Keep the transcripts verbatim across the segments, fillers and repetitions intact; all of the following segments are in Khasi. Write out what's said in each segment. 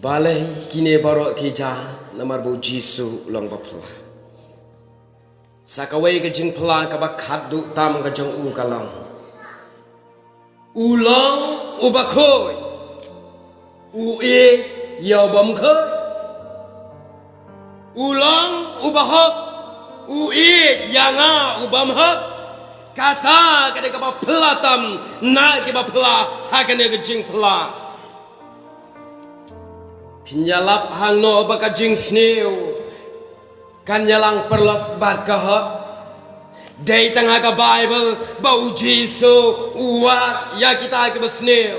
Balei kine baroh ki jia? Namar ba u Jisu u long ba phylla. Sa kawei ka jingphylla kaba khatduh tam ka jong u ka long, u long uba khuid, u ïeit ïa u bym khuid. U long uba hok, u ïeit ïa nga u bym hok. Kata ka dei kaba phylla tam na kiba phylla ha kane ka jingphylla. Phin ïalap hangno ba ka jingsniew kan ïalang paralok bad ka hok? Dei tang ha ka Baibl ba u Jisu u wad ïa kita kiba sniew.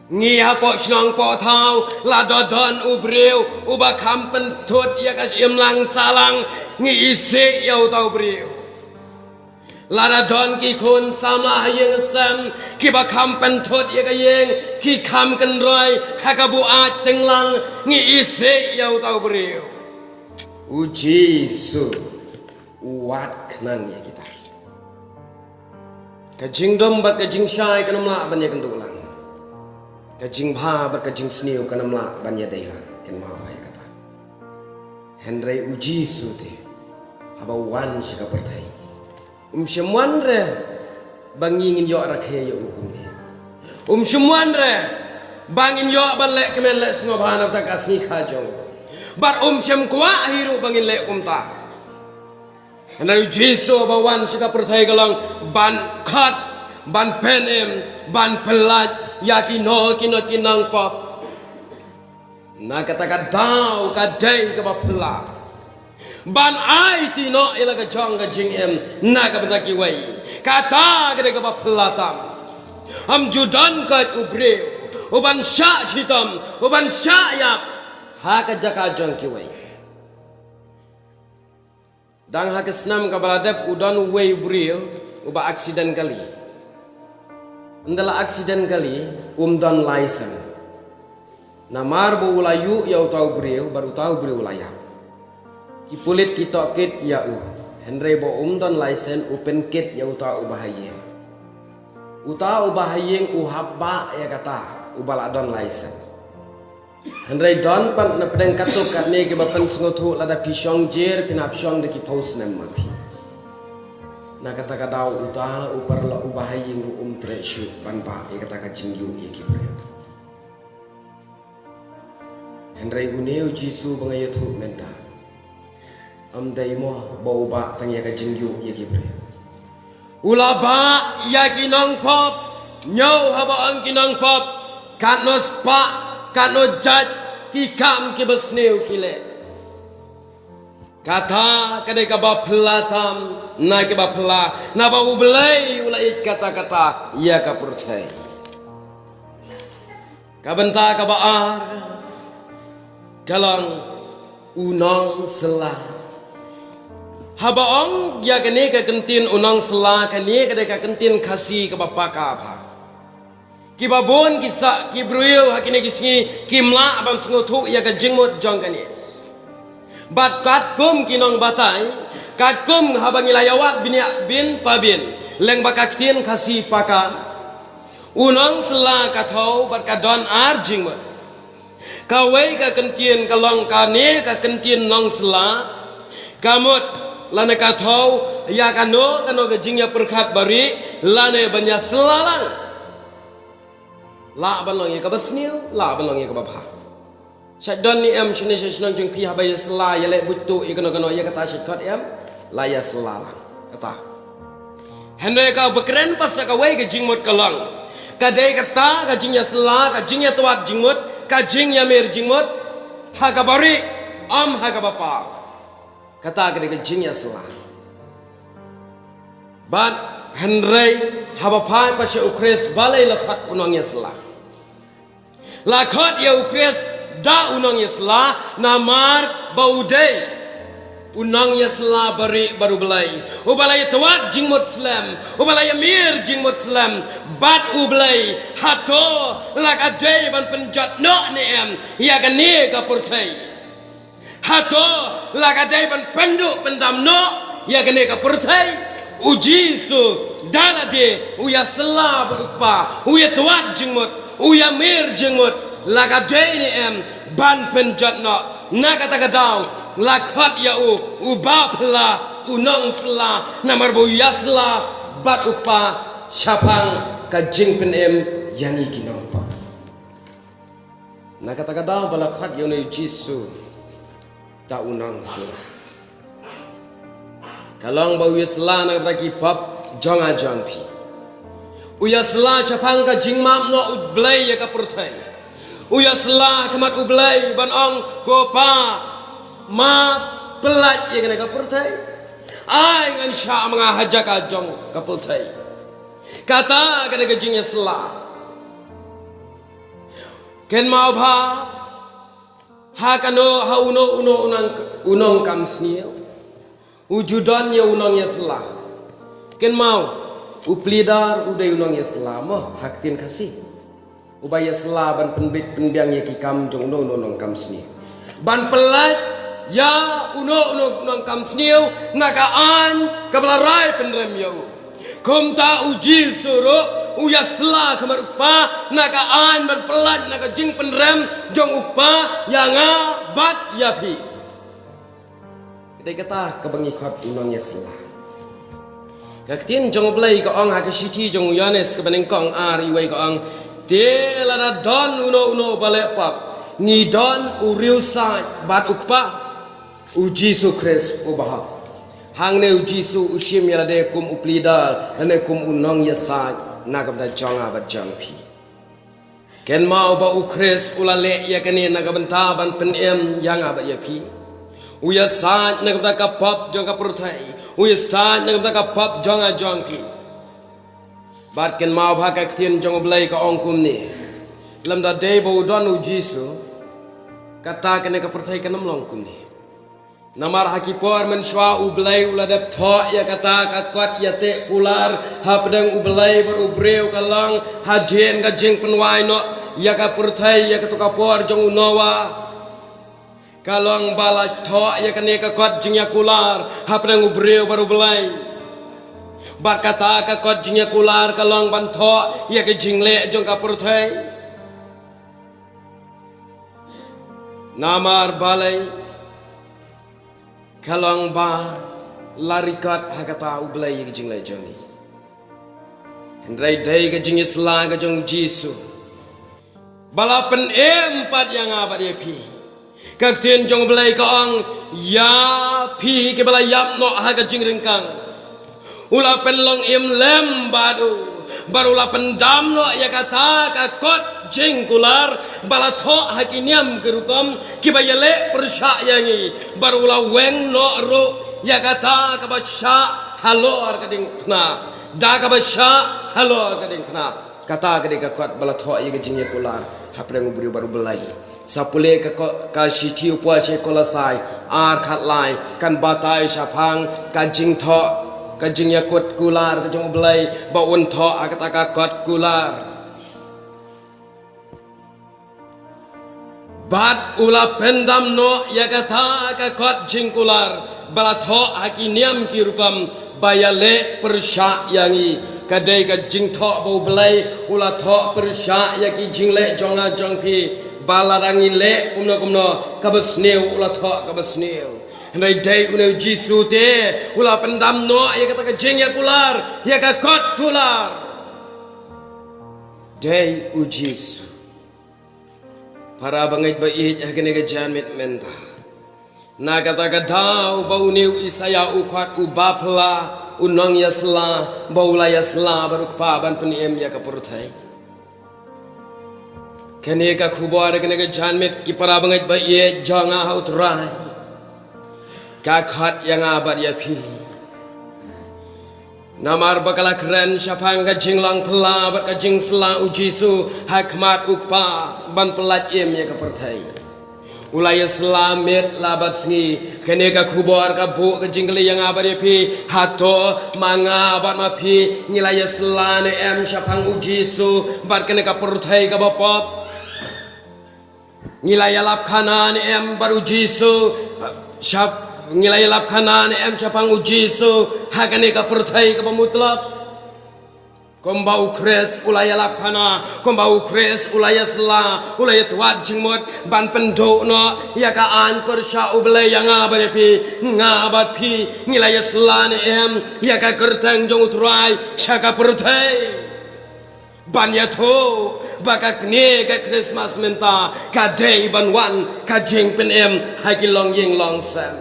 Ngi hapoh shnong poh thaw, lada don u briew uba kham pynthut ïa ka imlang sahlang, ngi isih ïa uta u briew. Lada don ki khun samla ha ïing ha sem kiba kham pynthut ïa ka ïing, ki kham kynroi ha ka buaid tynglang, ngi isih ïa uta u briew. U Jisu u wad khnang ïa kita. Ka jingdum bad ka jingshai kan ym lah ban ïakynduh lang. Ka jingbha bad ka jingsniew kan ym lah ban ïadei lang. Kynmaw ïa kata. Hynrei u Jisu te, haba u wan sha ka pyrthei, um shym wan re ba ngi ngin ïoh rakhe ïa u kumne. Um shym wan re ba ngin ïoh ban leh kmen leh sngewbha na bynta ka sngi kha jong u. Bad um shym kwah hi ruh ba ngin leh kumta. Hynrei u Jisu ba wan sha ka pyrthei ka long ban khot, ban pynim, ban pyllait ïa kino kino ki nongpop. Na kata ka daw ka dei kaba phylla ban aiti noh ïa la ka jong ka jingim na ka bynta kiwei. Kata ka dei kaba phylla tam. Ym ju don kait u briew uban shah shitom, uban shah ïap ha ka jaka jong kiwei. Dang ha ka snem kaba la dep u don uwei u briew uba accidentally. Ynda la accidentally um don license. Namar ba u la ïuh ïa uta u briew bad uta u briew u la ïap. Ki pulit ki tohkit ïa u. Hynrei ba um don license u pynkit ïa uta u bahaïing. Uta u bahaïing u hap bah ïa kata uba la don license. Hynrei don pat na pdeng katto katne kiba pynsngewthuh lada phi shong jer phin hap shong da ki phew snem ma phi. Na kata ka daw uta u paralok u bahaïing ruh um treh shuh ban bah ïa kata ka jingïuh ïa ki briew. Hynrei une u Jisu ba nga ïathuh mynta, ym dei mo ba u bah tang ïa ka jingïuh ïa ki briew. U la bah ïa ki nongpop, ñiew haba ong ki nongpop, katno spah, katno jait ki kam kiba sniew ki leh. Kata ka dei kaba phylla tam na kiba phylla, naba U Blei u la ïeit katta katta ïa ka pyrthei. Ka bynta kaba ar ka long u nongsylla. Haba ong ïa kane ka kyntien u nongsylla, kane ka dei ka kyntien Khasi kaba paka bha. Kiba bun ki sa, ki briew ha kine ki sngi kim lah ban sngewthuh ïa ka jingmut jong kane. Bad katkum ki nongbatai, katkum haba ngi la ïawad bniah byn pa byn lyngba ka ktien Khasi paka, u nongsylla ka thew bad ka don ar jingmut. Kawei ka kyntien ka long kane ka kyntien nongsylla, ka mut lane ka thew ïa kano kano ka jingïapyrkhat barieh lane ban ïasylla lang. Lah ban long ïa kaba sniew, lah ban long ïa kaba bha. Shait don ne em shane sha shnong jong phi haba ïasylla, ïaleh buit tuh ïa kano kano ïa kata shait khot em, la ïasylla lang kata. Hynrei kaba kren pat sa kawei ka jingmut ka long, ka dei kata ka jingïasylla, ka jingïatwad jingmut, ka jingïamir jingmut ha kaba rieh, ym ha kaba paw. Kata ka dei ka jingïasylla. Bad hynrei haba phai pat sha U Khrist, balei la khot u nongïasylla? La khot ïa U Khrist da u nongïasylla namar ba u dei u nongïasylla barieh bad U Blei, uba la ïatwad jingmut slem, uba la ïamir jingmut slem bad U Blei. Hato la ka dei ban pynjot noh ne em ïa kane ka pyrthei? Hato la ka dei ban pynduh pyndam noh ïa kane ka pyrthei? U Jisu da lade u ïasylla bad U Kpa, u ïatwad jingmut, u ïamir jingmut La ka dei ne em ban pynjot noh? Na kata ka daw la khot ïa u, u bapla, u nongsylla, namar ba u ïasylla bad u Kpa shaphang ka jingpynim ïa ngi ki nongpop. Na kata ka daw ba la khot ïa une u Jisu da u nongsylla, ka long ba u ïasylla na ka bynta ki pop jong nga jong phi. U ïasylla shaphang ka jingmap noh u Blei ïa ka pyrthei. U ïasylla ha khmat u Blei ban ong, ko Pa, map, pyllait ïa kane ka pyrthei. Ai ngan shah ma nga ha jaka jong ka pyrthei. Kata ka dei ka jingïasylla. Kynmaw bha, ha kano, ha uno uno u nong, u nongkam sniew u ju don ïa u nongïasylla. Kynmaw, u pleader u dei u nongïasylla mo ha ktien Khasi, uba ïasylla ban pynbit pynbiang ïa ki kam jong uno uno u nongkam sniew, ban pyllait ïa uno uno u nongkam sniew na ka aiñ kaba la rai pynrem ïa u. Kumta u Jisu ruh u ïasylla ha khmat u Kpa na ka aiñ ban pyllait na ka jingpynrem jong u Kpa ïa nga bad ïa phi. Ka dei kata kaba ngi khot u nongïasylla. Ka ktien jong u Blei ka ong ha ka shithi jong u Ïoannis kaba nyngkong ar, uwei ka ong, te lada don uno uno uba leh pop, ngi don u riewsaid bad u Kpa, u Jisu Khrist uba hok. Hangne u Jisu u shim ïa lade kum u pleader lane kum u nongïasaid na ka bynta jong nga bad jong phi. Kynmaw ba u Khrist u la leh ïa kane na ka bynta ban pynim ïa nga bad ïa phi. U ïasaid na ka bynta ka pop jong ka pyrthei. U ïasaid na ka bynta ka pop jong nga jong phi. Bad kynmaw bha, ka ktien jong u Blei ka ong kumne, lymda dei ba u don u Jisu, kata kane ka pyrthei kan ym long kumne. Namar ha ki por mynshuwa u Blei u la dep thoh ïa kata ka kot ïateh kular hapdeng u Blei bad u briew, ka long hadien ka jingpynwai noh ïa ka pyrthei ïa kato ka por jong u Noah. Ka long ba la thoh ïa kane ka kot jingïakular hapdeng u briew bad u Blei. Bad kata ka kot jingïakular ka long ban thoh ïa ka jingleh jong ka pyrthei. Namar balei? Ka long ba la record ha kata u Blei ïa ka jingleh jong ngi. Hynrei dei ka jingïasylla ka jong u Jisu ba la pynim pat ïa nga bad ïa phi. Ka ktien jong u Blei ka ong, ïa phi kiba la ïap noh ha ka jingryngkang, u la pynlong im lem bad u, bad u la pyndam noh ïa kata ka kot jingkular ba la thoh ha ki niam ki rukom kiba ïaleh pyrshah ïa ngi, bad u la weng noh ruh ïa kata kaba shah halor ka diengphna da kaba shah halor ka diengphna. Kata ka dei ka kot ba la thoh ïa ka jingïakular hapdeng u briew bad u Blei. Sa pule ka ko-, ka shithi u Paul sha ki Kolosai ar khatlai, kan batai shaphang ka jingthoh ka jingïakut kular ka jong u Blei ba un thoh ha kata ka kot kular. Bad u la pyndam noh ïa kata ka kot jingkular ba la thoh ha ki niam ki rukom ba ïaleh pyrshah ïa ngi. Ka dei ka jingthoh ba u Blei u la thoh pyrshah ïa ki jingleh jong nga jong phi, ba lada ngi leh kumno kumno kaba sniew u la thoh kaba sniew. Hynrei dei une u Jisu te u la pyndam noh ïa kata ka jingïakular ïa ka kot kular. Dei u Jisu. Para bangeit ba ïeit ha kane ka janmiet mynta, na kata ka daw ba une u Isaïah u khot u bapla, u nongïasylla, ba u la ïasylla bad u Kpa ban pynim ïa ka pyrthei. Kane ka khubor ha kane ka janmiet, ki para bangeit ba ïeit jong nga ha u Trai, ka khot ïa nga bad ïa phi. Namar ba ka la kren shaphang ka jinglong phylla bad ka jingsylla u Jisu ha khmat u Kpa ban pyllait im ïa ka pyrthei. U la ïasylla miet la bad sngi. Kane ka khubor ka buh ka jingkylli ïa nga bad ïa phi, hato ma nga bad ma phi ngi la ïasylla ne em shaphang u Jisu bad kane ka pyrthei kaba pop? Ngi la ïalap khana ne em bad u Jisu, shap, ngi la ïalap khana ne em shaphang u Jisu ha kane ka pyrthei kaba mutlop? Kumba u Khrist u la ïalap khana, kumba u Khrist u la ïasylla, u la ïatwad jingmut ban pynduh noh ïa ka aiñ pyrshah U Blei ïa nga bad ïa phi, nga bad phi ngi la ïasylla ne em ïa ka kyrteng jong U Trai sha ka pyrthei? Ban ïathuh ba ka kane ka Khristmas mynta ka dei ban wan ka jingpynim ha ki longïing longsem.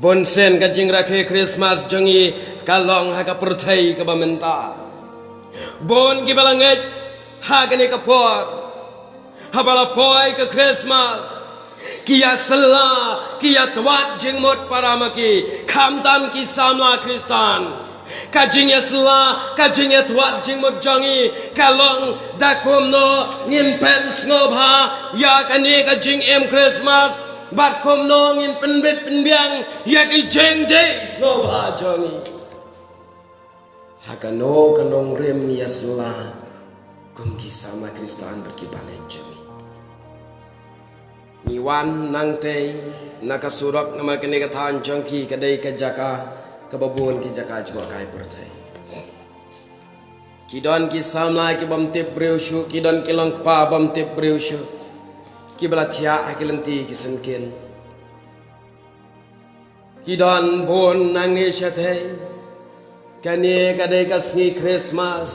Bun sien ka jingrakhe Khristmas jong ngi ka long ha ka pyrthei kaba mynta. Bun kiba la ngeit ha kane ka por, haba la poi ka Khristmas, ki ïasylla, ki ïatwad jingmut para ma ki, khamtam ki samla Khristan. Ka jingïasylla, ka jingïatwad jingmut jong ngi ka long da kumno ngin pynsngewbha ïa kane ka jingim Khristmas, bad kumno ngin pynbit pynbiang ïa ki jingdih sngewbha jong ngi ha kano ka nongrim ngi ïasylla kum ki samla Khristan bad ki bangeit jong ngi. Ngi wan nangtei na ka surok namar kane ka thaiñ jong phi ka dei ka jaka kaba bun ki jaka jngohkai pyrthei. Ki don ki samla ki bym tip briew shuh, ki don ki longkpa bym tip briew shuh, kiba la thiah ha ki lynti ki syngkien. Ki don bun nangne shatei. Kane ka dei ka sngi Khristmas.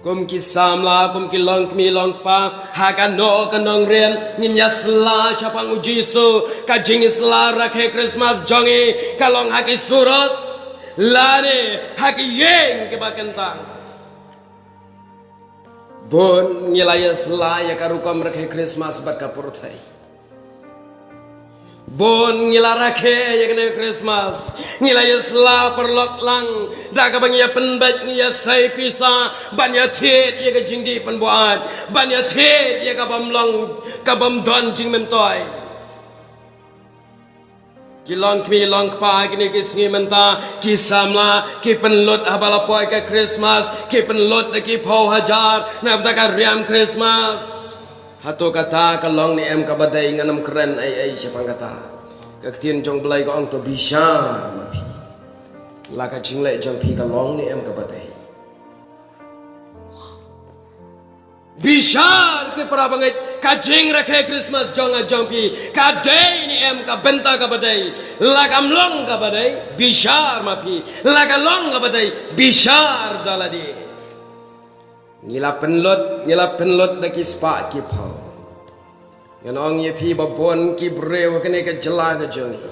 Kum ki samla, kum ki longkmie longkpa, ha kano ka nongrim ngin ïasylla shaphang U Jisu ka jingïasylla rakhe Khristmas jong ngi ka long ha ki surok lane ha ki ïing kiba kyntang. Bun ngi la ïasylla ïa ka rukom rakhe Khristmas bad ka pyrthei. Bun ngi la rakhe ïa kane ka Khristmas, ngi la ïasylla paralok lang da kaba ngi ïa pynbeit, ngi ïa sei pisa ban ïa thied ïa ka jingdih pynbuaid, ban ïa thied ïa ka bym long, ka bym don jingmyntoi. Ki longkmie longkpa, kine ki sngi mynta ki samla ki pynlut haba la poi ka Khristmas, ki pynlut da ki phew hajar na bynta ka riam Khristmas. Hato kata ka long ne em kaba dei? Ngan ym kren ei ei shaphang kata. Ka ktien jong U Blei ka ong, to bishar ma phi. La ka jingleh jong phi ka long ne em kaba dei? Bishar ki para bangeit, ka jingrakhe Khristmas jong nga jong phi ka dei ne em, ka bynta kaba dei? La kam long kaba dei, bishar ma phi. La ka long kaba dei, bishar da lade. Ngi la pynlut, ngi la pynlut da ki spah ki phew. Ngan ong ïa phi ba bun ki briew ha kane ka jylla ka jong ngi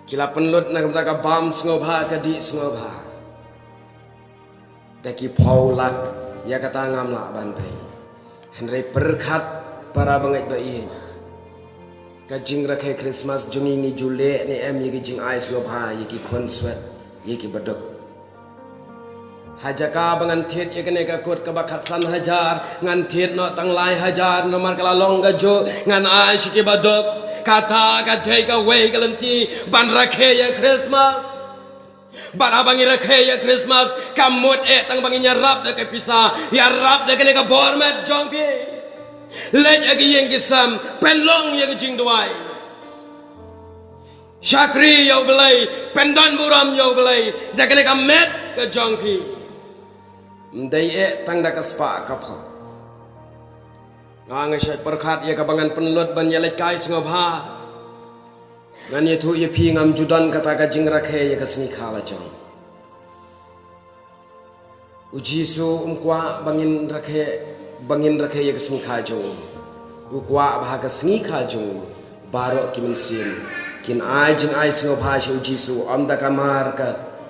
ki la pynlut na ka bynta ka bam sngewbha, ka dih sngewbha. Da ki phew lak, ïa kata ngam lah ban beiñ. Hynrei pyrkhat para bangeit ba ïeit, ka jingrakhe Khristmas jong ngi, ngi ju leh ne em ïa ki jingai sngewbha ïa ki khun swet, ïa ki baduk? Ha jaka ba ngan thied ïa kane ka kut kaba khatsan hajar, ngan thied noh tang lai hajar namar ka la long kajuh, ngan ai sha ki baduk. Kata ka dei kawei ka lynti ban rakhe ïa Khristmas? Bad haba ngi rakhe ïa Khristmas, kam mut eh tang ba ngin ïarap da ka pisa, ïarap da kane ka bor met jong phi. Leit ha ki ïing ki sem, pynlong ïa ka jingduwai. Shakri ïa U Blei, pyndon burom ïa U Blei da kane ka met ka jong phi. Ym dei eh tang da ka spah ka phew. Nga, nga shait pyrkhat ïa kaba ngan pynlut ban ïaleit kai sngewbha. Ngan ïathuh ïa phi, ngam ju don kata ka jingrakhe ïa ka sngi kha la jong. U Jisu um kwah ba ngin rakhe, ba ngin rakhe ïa ka sngi kha jong u. U kwah ba ha ka sngi kha jong u baroh ki mynsiem kin ai jingai sngewbha sha u Jisu, ym da ka mar ka,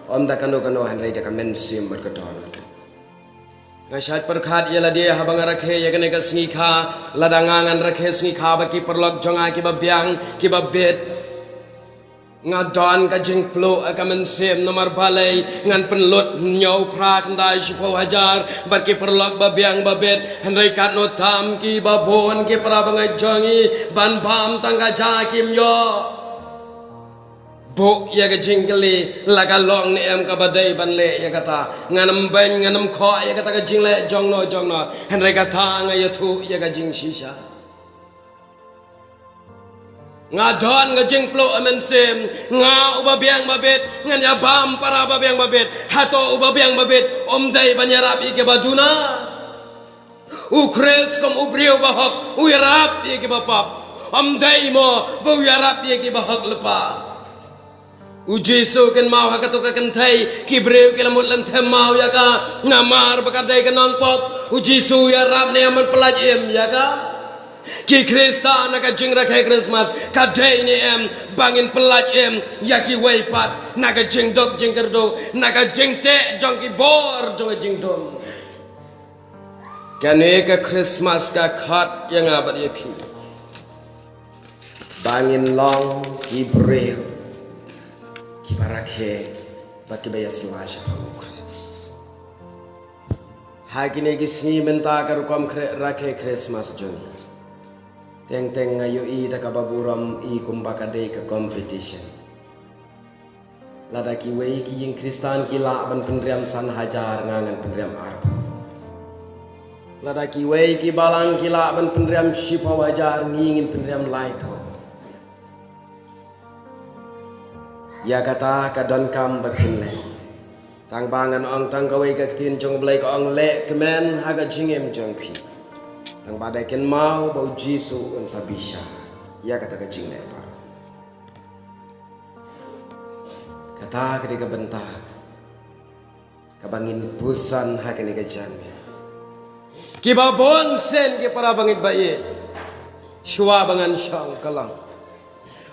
ym da kano kano, hynrei da ka mynsiem bad ka dohnud. Nga shait pyrkhat ïa lade haba nga rakhe ïa kane ka sngi kha, lada nga ngan rakhe sngi kha bad ki paralok jong nga kiba biang, kiba bit, nga don ka jingpluh ha ka mynsiem namar balei ngan pynlut hynñiew phra khyndai shiphew hajar bad ki paralok ba biang ba bit, hynrei katno tam kiba bun ki para bangeit jong ngi ban bam tang ka ja kim ïoh. Buh ïa ka jingkylli, la ka long ne em kaba dei ban leh ïa kata? Ngan ym beiñ, ngan ym khoh ïa kata ka jingleh jongno jongno. Hynrei kata nga ïathuh ïa ka jingshisha. Nga don ka jingpluh mynsiem, nga uba biang babit, ngan ïa bam para ba biang babit. Hato uba biang babit um dei ban ïarap ïa kiba duna? U Khrist kum u briew ba hok u ïarap ïa kiba pop. Um dei mo ba u ïarap ïa kiba hok lypa. U Jisu kynmaw ha kato ka kynthei, ki briew ki la mut lynthem maw ïa ka, namar ba ka dei ka nongpop. U Jisu u ïarap ne em ban pyllait im ïa ka? Ki Khristan na ka jingrakhe Christmas ka dei ne em ba ngin pyllait im ïa kiwei pat na ka jingduk jingkyrduh, na ka jingteh jong ki bor jong ka jingdum? Kane ka Christmas ka khot ïa nga bad ïa phi ba ngin long ki briew kiba rakhe bad kiba ïasylla shaphang u Khrist. Ha kine ki sngi mynta ka rukom khre-, rakhe Christmas jong ngi, teng teng nga ïohi da kaba burom i kumba ka dei ka competition. Lada kiwei ki ïing Khristan ki lah ban pynriam san hajar, nga ngan pynriam arphew. Lada kiwei ki balang ki lah ban pynriam shiphew hajar, ngi ngin pynriam laiphew. Ïa kata ka donkam ba phin leh. Tang ba ngan ong tang kawei ka ktien jong U Blei ka ong, leh kmen ha ka jingim jong phi. Tang ba dei kynmaw ba u Jisu un sa bishar ïa kata ka jingleh baroh. Kata ka dei ka bynta kaba ngin puson ha kane ka janmiet. Kiba bun sien ki para bangeit ba ïeit, shuwa ba ngan shong ka long,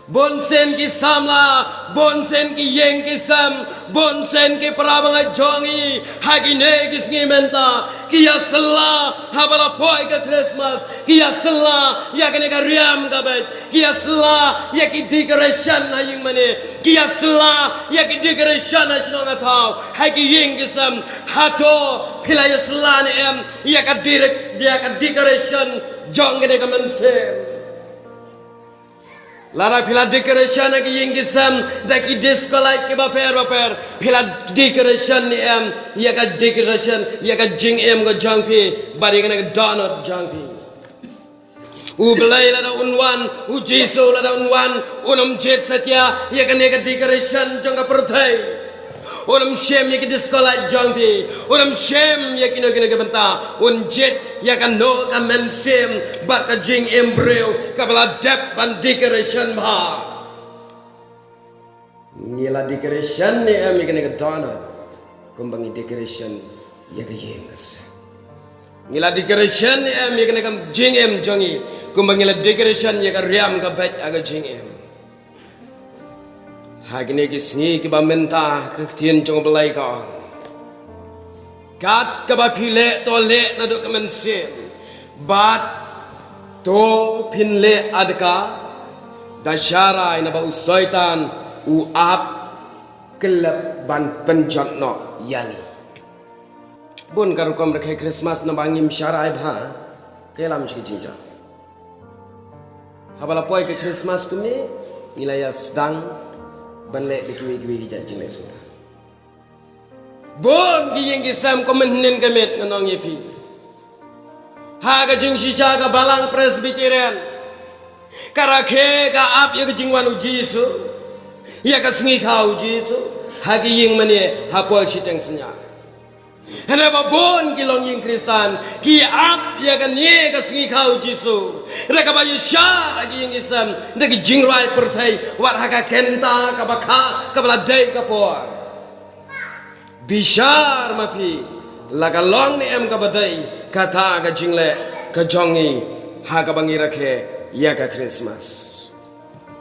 bun sien ki samla, bun sien ki ïing ki sem, bun sien ki para bangeit jong ngi ha kine ki sngi mynta ki ïasylla haba la poi ka Christmas, ki ïasylla ïa kane ka riam ka beit, ki ïasylla ïa ki decoration ha ïing mane, ki ïasylla ïa ki decoration ha shnong ha thaw, ha ki ïing ki sem. Hato phi la ïasylla ne em ïa ka dire-, ïa ka decoration jong kane ka mynsiem? Lada phi la decoration ha ki ïing ki sem da ki disco light kiba pher ba pher, phi la decoration ne em ïa ka decoration, ïa ka jingim ka jong phi bad ïa kane ka dohnud jong phi? U Blei lada un wan, u Jisu lada un wan, un ym jied satia ïa kane ka decoration jong ka pyrthei. Un ym shim ïa ki disco light jong phi, un ym shim ïa kino kino ki bynta. Un jied ïa kano ka mynsiem bad ka jingim briew kaba la dep ban decoration bha. Ngi la decoration ne em ïa kane ka dohnud kumba ngi decoration ïa ka ïing ka sem? Ngi la decoration ne em ïa kane ka jingim jong ngi kumba ngi la decoration ïa ka riam ka beit ha ka jingim? Ha kine ki sngi kiba mynta ka ktien jong U Blei ka ong, kat kaba phi leh to leh naduh ka mynsiem, bad to phin leh adka da sharai, naba u Soitan u ap khlem ban pynjot noh ïa ngi. Bun ka rukom rakhe Christmas naba ngim sharai bha, ka ïalam sha ka jingjia. Haba la poi ka Christmas kumne, ngi la ïa sdang ban leh da kiwei kiwei ki jait jingleh suda. Bun ki ïing ki sem kum hynnin ka miet, ngan ong ïa phi, ha ka jingshisha ka Balang Presbyterian ka rakhe, ka ap ïa ka jingwan u Jisu, ïa ka sngi kha u Jisu ha ki ïing mane ha por shiteng synñia. Hynrei ba bun ki longïing Khristan ki ap ïa kane ka sngi kha u Jisu da kaba ïashad ha ki ïing ki sem da ki jingrwai pyrthei, wat ha ka kynta kaba kha, kaba la dei ka por. Bishar ma phi, la ka long ne em kaba dei kata ka jingleh ka jong ngi ha kaba ngi rakhe ïa ka Christmas?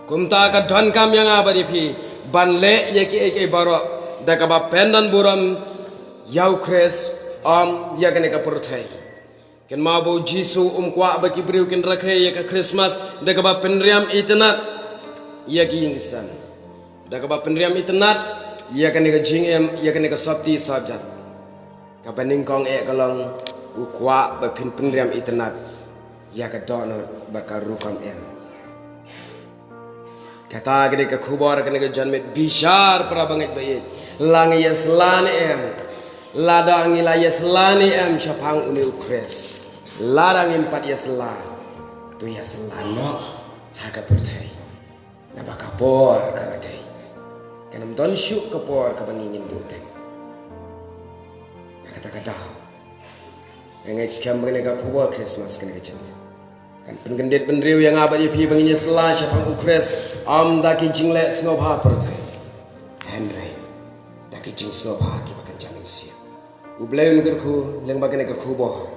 Kumta ka donkam ïa nga bad ïa phi ban leh ïa kiei kiei baroh da kaba pyndon burom ïa u Khrist, ym ïa kane ka pyrthei. Kynmaw ba u Jisu um kwah ba ki briew kin rakhe ïa ka Christmas da kaba pynriam itynnad ïa ki ïing ki sem, da kaba pynriam itynnad ïa kane ka jingim, ïa kane ka sopti sopjat. Kaba nyngkong eh ka long, u kwah ba phin pynriam itynnad ïa ka dohnud bad ka rukom im. Kata ka dei ka khubor kane ka janmiet, bishar para bangeit ba ïeit. La ngi ïasylla ne em? Lada ngi la ïasylla ne em shaphang une u Khrist? Lada ngim pat ïasylla, to ïasylla noh ha ka pyrthei. Naba ka por ka ba dei, kan ym don shuh ka por ka ba ngi ngin buhteng. Na kata ka daw, nga ngeit skhem ba kane ka khubor Christmas kane ka jingmut kan pynkyndit bynriew ïa nga bad ïa phi ba ngin ïa sla shaphang u Khrist, ym da ki jingleh sngewbha pyrthei, hynrei da ki jingsngewbha ki ba kynja mynsiem. U Blei un kyrkhu lyngba kane ka khubor.